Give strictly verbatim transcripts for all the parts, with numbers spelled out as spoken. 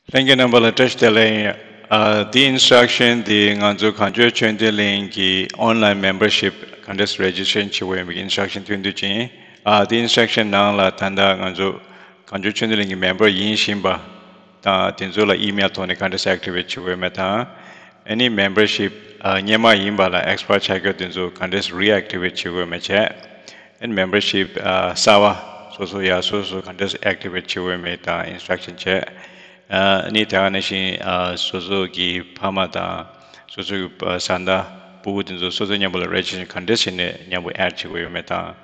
ལྷན་རྒྱས་རྣམ་པ་ལ་བཀྲ་ཤིས་བདེ་ལེགས། ཨ། འདི་instruction འདི་ང་ཚོ་གངས་ལྗོངས་ཆོས་ལྡན་གླིང་གི་online membership ག་འདྲས་registration བྱེད་དགོས་ཡིན་པའི་instruction ཐོན་དུས་ཅིང་། ཨ། འདི་instruction ནང་ལ་ད་ལྟ་ང་ཚོ་གངས་ལྗོངས་ཆོས་ལྡན་གླིང་གི་member ཡིན་བཞིན་པ་དང་དེ་ཚོ་ལ་email ཐོག་ནས་ག་འདྲས་activate བྱེད་དགོས་མེད་དང་། ཨ་ནི་membership ཨ། སྔོན་མ་ཡིན་པ་ལ་expire ཆགས་རྒྱུ་དེ་ཚོ་ག་འདྲས་reactivate བྱེད་དགོས་མེད་བྱས། ཨ་ནི་membership ཨ། གསར་བ་སོ་སོ་ཡ་སོ་སོ་ག་འདྲས་activate བྱེད་དགོས་མེད་དང་instruction བྱས། ཨ་ནི་དེ་ག་ནང་བཞིན་ཨ། སོ་སོ་གི་ཕ་མ་དང་སོ་སོ་གི་བཟའ་ཟླ་ཕྲུ་གུ་དེ་ཚོ་སོ་སོ་མཉམ་པོ་ལ་registration ག་འདྲས་བྱས་ནས་མཉམ་པོ་add བྱེད་དགོས་ཡོད་མེད་དང་།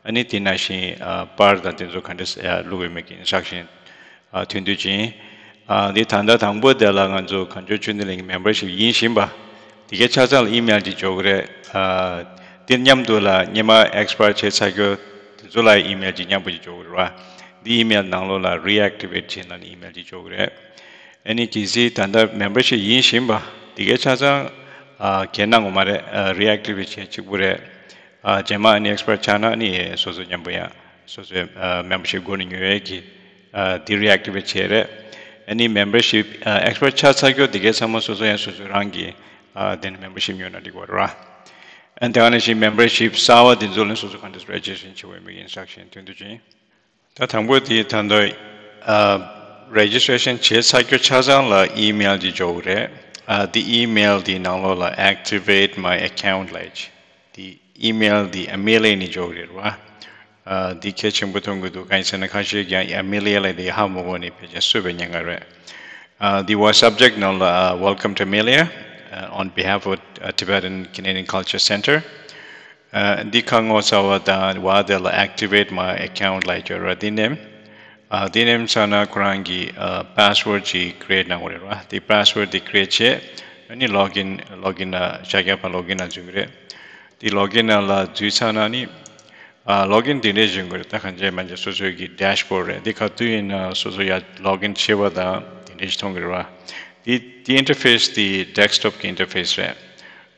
ཨ་ནི་དེ་ནང་བཞིན་ཨ། པར་དང་དེ་ཚོ་ག་འདྲས་ཨ། བླུགས་ཡོད་མེད་ཀྱི་instruction ཨ། ཐོན་དུས་ཅིང་། ཨ། འདི་ད་ལྟ་དང་པོ་དེ་ལ་ང་ཚོ་གངས་ལྗོངས་ཆོས་ལྡན་གླིང་གི་membership ཡིན་བཞིན་པ་དེ་གའི་ཆ་ཚང་ལ་email ཅིག་འབྱོར་གི་རེད། ཨ། དེ་མཉམ་དུ་ལ་སྔོན་མ་expire བྱས་ཚར་རྒྱུ་དེ་ཚོ་ལ་email ཅིག་མཉམ་པོ་ཅིག་འབྱོར་གི་རེད་བ། འདི་email ནང་ལོགས་ལ་reactivate བྱས་ན་ནི་email ཅིག་འབྱོར་གི་རེད། ཨ་ནི་གལ་སྲིད་ད་ལྟ་membership ཡིན་བཞིན་པ་དེ་གའི་ཆ་ཚང་ཨ། གལ་གནང་དགོས་མ་རེད། ཨ། reactivate བྱས་གཅིག་པུ་རེད། ཨ། རྗེས་མ་ཨ་ནི་expire ཆགས་ན་ཨ་ནི་སོ་སོ་མཉམ་པོ་ཡང་སོ་སོའི་ཨ། membership སྒོ་ནས་ཉོ་ཡས་ཀྱི་ཨ། འདི་reactivate བྱས་རེད། ཨ་ནི་membership ཨ། expire ཆགས་ཚར་རྒྱུ་དེ་གའི་ཚང་མ་སོ་སོ་ཡང་སོ་སོ་རང་གི་ཨ། དེ་ནི་membership ཉོ་ན་འགྲིག་པ་རེད། ཨ་ནི་དེ་ག་ནང་བཞིན་membership གསར་བ་དེ་ཚོ་ལ་སོ་སོ་ག་འདྲས་registration བྱེད་དགོས་མིན་instruction ཐོན་དུས་ཅིང་། ད་དང་པོ་དེ་ད་ལྟ་ཨ། registration བྱས་ཚར་རྒྱུ་ཆ་ཚང་ལ་email ཅིག་འབྱོར་གི་རེད། ཨ། དེ་email དེ་ནང་ལོགས་ལ་activate my account ལབ་ཅིག་དེ་email དེ་Amelia ནས་འབྱོར་གི་རེད་བ། ཨ། དེ་གལ་ཆེན་པོ་མཐོང་གི་འདུག་གང་ཡིན་ཟེར་ན་ཁ་ཤས་ཀྱང་Amelia ལབ་དེ་ཧ་མ་གོ་ནས་ཕལ་ཆེར་གསོད་པའི་ཉེན་ཁ་རེད། ཨ། དེ་བ་subject ནང་ལ་ཨ། Welcome to Amelia ཨ། on behalf of ཨ། Tibetan Canadian Culture Center ཨ། འདི་ཁ་ངོ་ཚ་བ་དང་བ་དེ་ལ་activate my account ལབ་ཡོད་རེད། འདི་ནས་ཨ། འདི་ནས་ཚར་ན་ཁོ་རང་གི་ཨ། password ཅིག་create གནང་དགོས་རེད་བ། འདི་password འདི་create བྱས་ཨ་ནི་login login ལ་ཤར་རྒྱག་པ་login ལ་འཛུལ་གི་རེད། འདི་login ལ་འཛུལ་ཚར་ན་ནི་ཨ། login འདི་འདྲས་བྱུང་གི་རེད། ད་གང་བྱས་མ་བྱས་སོ་སོའི་གི་dashboard རེད། འདི་ག་དུས་ཡིན་ན་སོ་སོ་ཡ་login བྱས་པ་དང་འདི་འདྲས་ཞིག་མཐོང་གི་རེད་བ། འདི་འདི་interface འདི་desktop གི་interface རེད།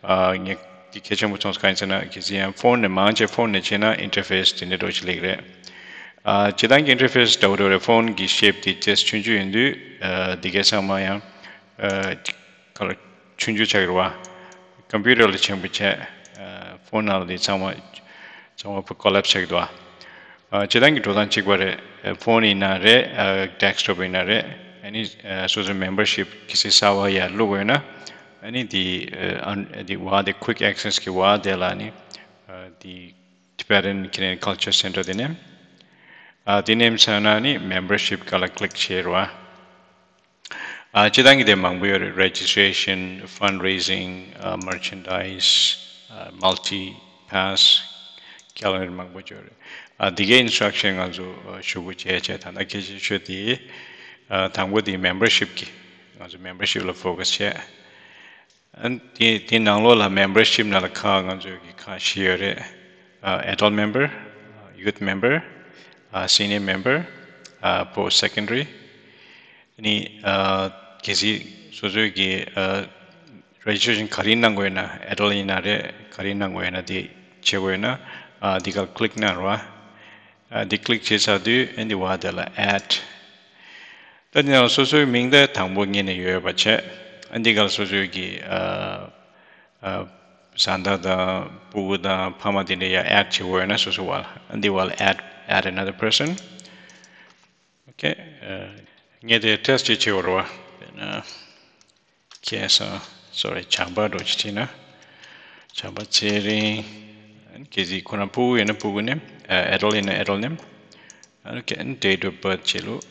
ཨ། ངས་འདི་གལ་ཆེན་པོ་མཐོང་སོང་། གང་ཡིན་ཟེར་ན་གལ་སྲིད་ཡང་phone ནས་མང་ཆེ་phone ནས་བྱས་ན་interface དེ་འདྲ་འདྲ་ཞིག་སླེབས་རེད། ཨ། སྤྱིར་བཏང་གི་interface འདྲ་བོ་འདྲ་བོ་རེད། phone གི་shape དེ་ཏོག་ཙམ་ཆུང་ཆུང་ཡིན་དུས་ཨ། འདི་གའི་ཚང་མ་ཡང་ཨ། ག་ལ་ཆུང་ཆུང་ཆགས་ཀྱི་རེད་བ། computer ལ་ཆེན་པོ་བྱས་ཨ། phone ནང་ལ་འདི་ཚང་མ་ཚང་མ་collapse ཆགས་ཀྱི་འདུག་བ། ཨ། སྤྱིར་བཏང་གི་འགྲོ་སྟངས་གཅིག་པ་རེད། ཨ། phone ཡིན་ན་རེད། ཨ། desktop ཡིན་ན་རེད། ཨ་ནི་ཨ། སོ་སོའི་membership གལ་སྲིད་གསར་བ་ཡར་བླུགས་དགོས་ན་ཨ་ནི་འདི་ཨ། འདི་བ་དེ་quick access གི་བ་དེ་ལ་ནི་ཨ། འདི་Tibetan Canadian Culture Center དེ་ནས་ཨ། དེ་ནས་ཚར་ན་ནི་membership སྒང་ལ་click བྱེད་རོགས། ཨ། སྤྱིར་བཏང་གི་དེ་མང་པོ་ཡོད་རེད། registration, fundraising, ཨ། merchandise, ཨ། multi pass, calendar མང་པོ་ཡོད་རེད། ཨ། འདི་གའི་instruction ང་ཚོ་ཞུ་དགོས་བྱས་བྱས་ད་ལྟ་གལ་ཆེ་ཤོས་དེ་ཨ། དང་པོ་དེ་membership གི་ང་ཚོ་membership ལ་focus བྱས། ཨ། དེ་དེ་ནང་ལོགས་ལ་membership ནང་ལ་ཁག་ང་ཚོ་གི་ཁག་བཞི་ཡོད་རེད། ཨ། adult member, youth member, ཨ། senior member, ཨ། post secondary ནི། ཨ། གལ་སྲིད་སོ་སོའི་གི་ཨ། registration ག་རེ་གནང་དགོས་ཡོད་ན་adult ཡིན་ན་རེད། ག་རེ་གནང་དགོས་ཡོད་ན་དེ་བྱེད་དགོས་ཡོད་ན་ཨ། འདི་གར་click གནང་རོགས། ཨ། འདི་click བྱས་ཚར་དུས་ཨ། འདི་བ་དེ་ལ་add། ད་འདི་ནང་སོ་སོའི་མིང་དེ་དང་པོ་ངེས་ནས་ཡོད་པ་བྱས། ཨ། འདི་གར་སོ་སོའི་གི་ཨ། ཨ། བཟའ་ཟླ་དང་ཕྲུ་གུ་དང་ཕ་མ་དེ་འདྲ་ཡར་add བྱེད་དགོས་ཡོད་ན་སོ་སོ་བ་ལ་ཨ། འདི་བ་ལ་add, add another person. Okay. ཨ། ངས་དེ་test ཅིག་བྱེད་དགོས་རེད་བ། དཔེར་ན་ཁྱེད་སང་sorry བྱམས་པ་འདྲ་ཅིག་བྲིས་ན། བྱམས་པ་ཚེ་རིང་། གལ་སྲིད་ཁོ་རང་ཕྲུ་གུ་ཡིན་ན་ཕྲུ་གུ་name, ཨ། adult ཡིན་ན་adult name. Okay, date of birth བྱེད་ལུགས།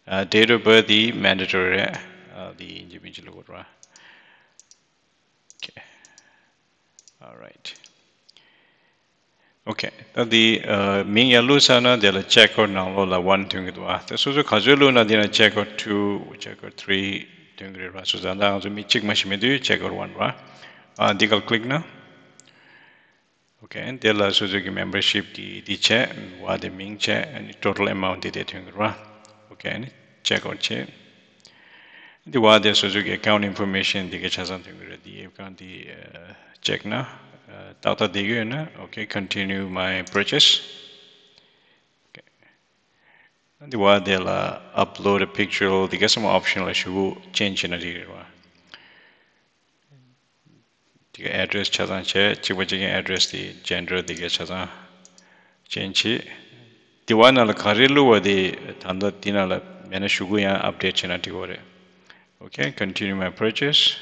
ཨ། date of birth དེ་mandatory རེད། ཨ། དེ་ཡིན་གཅིག་མིན་གཅིག་ལ་དགོས་རེད་བ། Okay. All right. Okay. ད་འདི་ཨ། མིང་ཡར་བླུགས་ཚར་ན་དེ་ལ་check out ནང་ལོགས་ལ་one ཐོན་གྱི་འདུག་ཨ། ད་སོ་སོ་ག་ཚོད་བླུགས་ན་འདི་ན་check out two, check out three ཐོན་གྱི་རེད་བ། སོ་སོ་ད་ང་ཚོ་མི་གཅིག་མ་ཞིག་མེད་དུས་check out one རེད་བ། ཨ། འདི་གར་click ན། Okay. དེ་ལ་སོ་སོ་གི་membership གི་འདི་བྱས། བ་དེ་མིང་བྱས། ཨ་ནི་total amount འདི་དེ་ཐོན་གྱི་རེད་བ། Okay. ཨ་ནི་check out བྱས། འདི་བ་དེ་སོ་སོ་གི་account information འདི་གའི་ཆ་ཚང་ཐོན་གྱི་རེད། འདི་account འདི་ཨ། check ན་ཨ། ཏག་ཏག་བསྡད་ཀྱི་ཡོད་ན། Okay, continue my purchase. Okay. འདི་བ་དེ་ལ་upload a picture འདི་ག་སམ་option ལ་ཞུ་change བྱེད་ན་འགྲིག་རེད་བ། དེ་ག་address ཆ་ཚང་བྱས་གཅིག་པ་གཅིག་གི་address དེ་gender དེ་ག་ཆ་ཚང་change བྱེད། དེ་བ་ནང་ལ་ག་རེ་བླུགས་པ་དེ་ད་ལྟ་དེ་ནང་ལ་མེད་ན་ཞུ་ཡང་update བྱེད་ན་འགྲིག་གི་རེད། Okay, continue my purchase.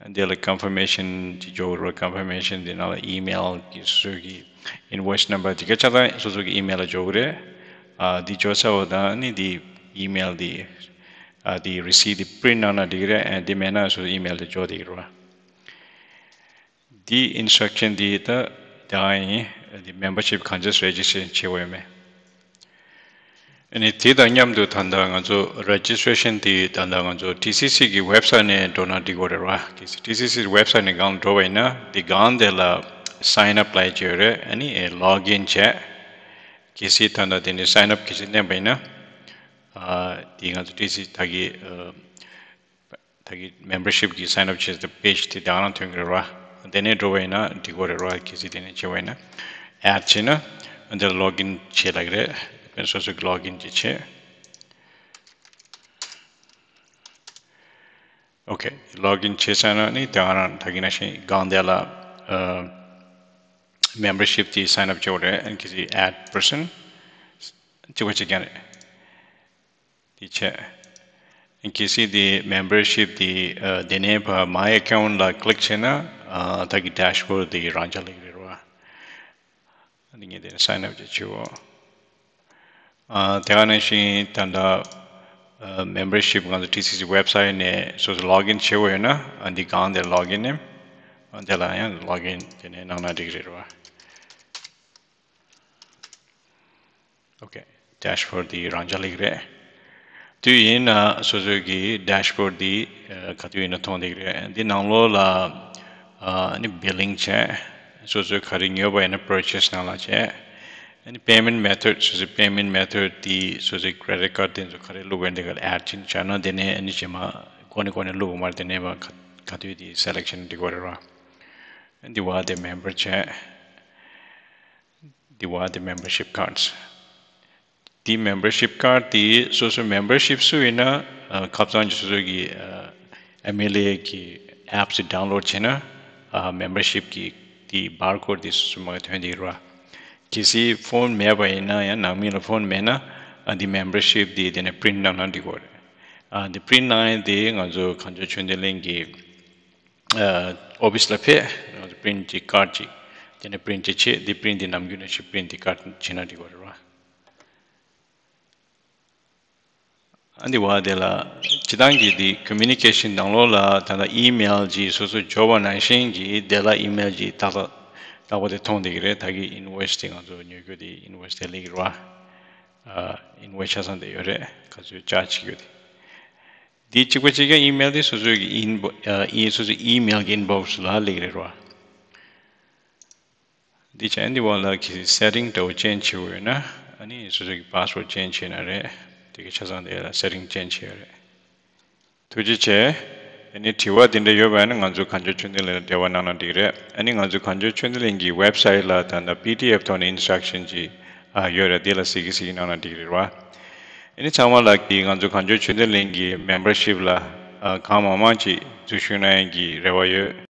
འདི་ལ་confirmation དེ་འཇོག་རོགས། confirmation དེ་ནང་ལ་email གི་སོ་སོ་གི་invoice number དེ་ག་ཆ་ཚང་སོ་སོ་གི་email ལ་འཇོག་རེད། ཨ་འདི་འཇོག་ཚར་བ་དང་ནི་འདི་email དེ་ཨ་འདི་receipt དེ་print གནང་ན་འགྲིག་རེད། ཨ་འདི་མེད་ན་སོ་སོ་email དེ་འཇོག་བསྡད་ཀྱི་རེད་བ། འདི་instruction འདི་ད་དེ་ཡིན། འདི་membership གང་ཅི་registration བྱེད་འོས་མེད། ཨ་ནི་དེ་དང་མཉམ་དུ་ད་ལྟ་ང་ཚོ་registration དེ་ད་ལྟ་ང་ཚོ T C C གི་website ནས་འགྲོ་ན་འགྲིག་གི་རེད་བ། T C C website ནས་སྒང་འགྲོ་བ་ཡིན་ན་དེ་སྒང་དེ་ལ་sign up ལབ་ཀྱི་ཡོད་རེད། ཨ་ནི་login བྱས། གལ་སྲིད་ད་ལྟ་དེ་ནས་sign up གལ་སྲིད་མནན་པ་ཡིན་ན་ཨ་དེ་ང་ཚོ་T C C ད་གི་ཨ་ད་གི་membership གི་sign up བྱེད་ད་page དེ་དེ་ནང་ཐོན་གྱི་རེད་བ། དེ་ནས་འགྲོ་བ་ཡིན་ན་འགྲིག་གི་རེད་བ། གལ་སྲིད་དེ་ནས་བྱེད་པ་ཡིན་ན་add བྱས་ན་འདིར་login བྱེད་ལབ་ཀྱི་རེད། དཔེར་ན་སོ་སོ་གི་login ཅིག་བྱེད། Okay, login བྱས་ཚར་ན་ནི་དེ་ནང་ད་གི་ནང་བཞིན་སྒང་དེ་ལ་ཨ་membership དེ་sign up བྱེད་དགོས་རེད། ཨ་ནི་གལ་སྲིད་add person གཅིག་པ་གཅིག་རྐྱང་རེད། དེ་བྱས། གལ་སྲིད་དེ་membership དེ་ཨ་དེ་ནས་ཕར་my account ལ་click བྱས་ན་ཨ་ད་གི་dashboard དེ་རང་འཇགས་ལ་ཡོད་རེད་བ། ཨ་དེ་ངས་དེ་ནས་sign up ཅིག་བྱེད་འོ། ཨ་དེ་ག་ནང་བཞིན་ད་ལྟ་ཨ་membership ང་ཚོ T C C website ནས་སོ་སོ་login བྱེད་འོ་ཡོད་ན་ཨ་འདི་སྒང་དེ་login ནས་ཨ་དེ་ལ་ཡང་login དེ་ནས་གནང་ན་འགྲིག་རེད་བ། Okay, dashboard དེ་རང་འཇགས་ལ་ཡོད་རེད། དུས་ཡིན་ན་སོ་སོའི་གི་dashboard དེ་ཨ་ག་དུས་ཡིན་ན་མཐོང་བསྡད་ཀྱི་རེད། འདི་ནང་ལོགས་ལ་ཨ་ནི་billing བྱས། སོ་སོའི་ག་རེ་ཉོས་པ་ཡིན་ན་purchase ནང་ལ་བྱས། ཨ་ནི་payment method སོ་སོའི་payment method དེ་སོ་སོའི་credit card དེ་ཚོ་ག་རེ་བླུགས་པ་ཡིན་འདི་ག་add བྱས་བྱས་ན་དེ་ནས་ཨ་ནི་རྗེས་མ་གོ་ནས་གོ་ནས་བླུགས་པ་མ་རེད། དེ་ནས་མ་ག་ག་དུས་དེ་selection འགྲིག་པ་རེད་བ། འདི་བ་དེ་member བྱས། འདི་བ་དེ་membership cards འདི་membership card དེ་སོ་སོ་membership སུ་ཡིན་ན་ཨ་ཁབ་ཚང་གི་སོ་སོ་གི་ཨ་M L A གི་apps དེ་download བྱས་ན་ཨ་membership གི་དེ་barcode དེ་སོ་སོ་མ་ཐོན་དེ་ར། གལ་སྲིད་phone མེད་པ་ཡིན་ན་ཡང་ནང་མི་ལ་phone མེད་ན་ཨ་འདི་membership དེ་དེ་ནས་print གནང་ན་འགྲིག་གོ་རེད། ཨ་འདི་print གནང་ཡས་དེ་ང་ཚོ་གངས་ལྗོངས་ཆོས་ལྡན་གླིང་གི་ཨ་office ལ་ཕེབས། ང་ཚོ་print གྱི་card ཅིག་དེ་ནས་print ཅིག་བྱེད། འདི་print དེ་ནམ་རྒྱུན་ནང་བཞིན་print དེ་card བྱེད་ན་འགྲིག་གོ་རེད་བ། ཨ་འདི་བ་དེ་ལ་སྤྱི་བཏང་གི་འདི་communication ནང་ལོགས་ལ་ད་ལྟ་email ཅིག་སོ་སོ་འབྱོར་བ་ནང་བཞིན་གྱི་དེ་ལ་email ཅིག་ཏག་ཏག་ཏག་པ་དེ་མཐོང་བསྡད་ཀྱི་རེད། ད་གི་invoice དེ་ང་ཚོ་ཉོ་རྒྱུ་དེ་invoice དེ་སླེབས་ཀྱི་རེད་བ། ཨ་invoice ཆ་ཚང་དེ་ཡོད་རེད། ག་ཚོད་charge བྱེད་རྒྱུ་དེ། འདི་གཅིག་པ་གཅིག་རྐྱང་email དེ་སོ་སོའི་གི་inbo- ཨ་ཨི་སོ་སོའི་email གི་inbox ལ་སླེབས་ཀྱི་རེད་བ། འདི་བྱས་འདི་བ་ལ་གི་setting འདྲ་བོ་change བྱེད་དགོས་ཡོད་ན་ཨ་ནི་སོ་སོ་གི་password change བྱས་ན་རེད། དེ་གི་ཆ་ཚང་དེ་ལ་setting change བྱེད་ཡོད་རེད། ཐུགས་རྗེ་ཆེ། ཨ་ནི་དྲི་བ་དེ་འདྲ་ཡོད་པ་ཡིན་ན་ང་ཚོ་གངས་ལྗོངས་ཆོས་ལྡན་གླིང་ལ་འབྲེལ་བ་གནང་ན་འགྲིག་རེད། ཨ་ནི་ང་ཚོ་གངས་ལྗོངས་ཆོས་ལྡན་གླིང་གི་website ལ་ད་ལྟ P D F ཐོག་ནས་instruction ཅིག་ཨ་ཡོད་རེད། དེ་ལ་གཟིགས་གི་གཟིགས་གནང་ན་འགྲིག་རེད་བ། ཨ་ནི་ཚང་མ་ལ་གི་ང་ཚོ་གངས་ལྗོངས་ཆོས་ལྡན་གླིང་གི་membership ལ་ཨ་གང་མང་མང་ཅིག་འཛུལ་ཞུགས་གནང་ཡས་ཀྱི་རེ་བ་ཡོད།